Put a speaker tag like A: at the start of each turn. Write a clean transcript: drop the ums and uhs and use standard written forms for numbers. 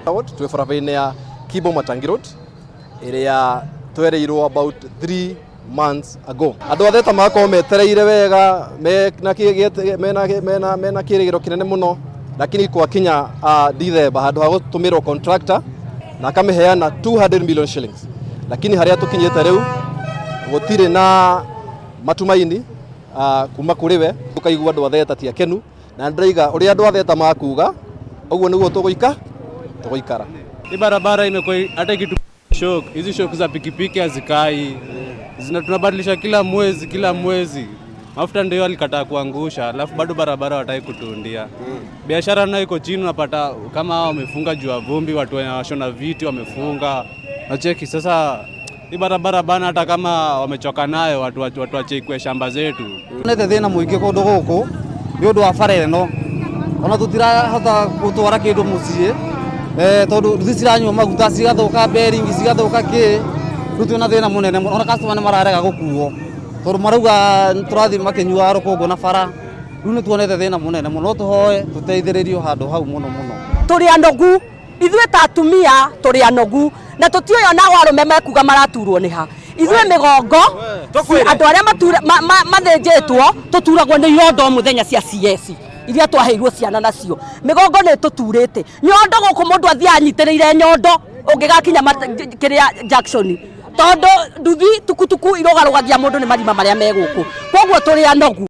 A: Twĩ barabara-inĩ ya Kimbo Matangi Road ĩrĩa twereirwo about 3 months ago. Andũ a Theta magakorwo metereire wega mena mena kĩrĩgĩro kĩnene mũno, lakini gwakinya Dithemba handũ ha gũtũmĩrwo contractor na akamĩheana 200 million shillings, lakini harĩa tũkinyĩte rĩu gũtirĩ na matumaini kuma kũrĩ we. Tũkaigua andũ a Theta ti akenu, na ndĩraiga ũrĩa andũ a Theta makuga ũguo nĩguo tũgũika tũgũikara.
B: Hii barabara imekuwa hata kitu shock, hizi shock za pikipiki hazikai. Zina tunabadilisha kila mwezi kila mwezi. Mafuta ndio alikataa kuangusha, alafu bado barabara wataki kutuundia. Biashara nayo iko chini, unapata kama hao wamefunga juu ya vumbi, watu wenye washona viti wamefunga. Nacheki sasa hii barabara bana, hata kama wamechoka nayo watu wache ikue shamba zetu.
C: Nete thĩna mũingĩ kũndũ gũkũ nĩ ũndũ wa bara ĩno, ona tũtirahota gũtwara kĩndũ mũciĩ tondũ nduthi ciranyua maguta, cigathũka bearing, cigathũka kĩ. Rĩu twĩna thĩna mũnene mũno, ona customer nĩ mararega gũkuo tondũ marauga tũrathiĩ makĩnyuaga rũkũngũ na bara. Rĩu nĩ tuonete thĩna mũnene mũno, no tũhoe tũteithĩrĩrio handũ hau mũno mũno.
D: Tũrĩ anogu ithuĩ ta atumia, tũrĩ anogu na tũtiũĩ ona arũme mekuga maraturwo nĩ ha. Ithuĩ mĩgongo andũ arĩa mathĩnjĩtwo tũturagwo nĩ irondo o mũthenya cia CS iria twaheirwo ciana nacio. Mĩgongo nĩ tũturĩte nyondo gũkũ, mũndũ athiaga anyitĩrĩire nyondo ũngĩgakinya kĩrĩa junction, tondũ nduthi tukutuku irũgarũgagia mũndũ nĩ marima marĩa me gũkũ. Koguo tũrĩ anogu.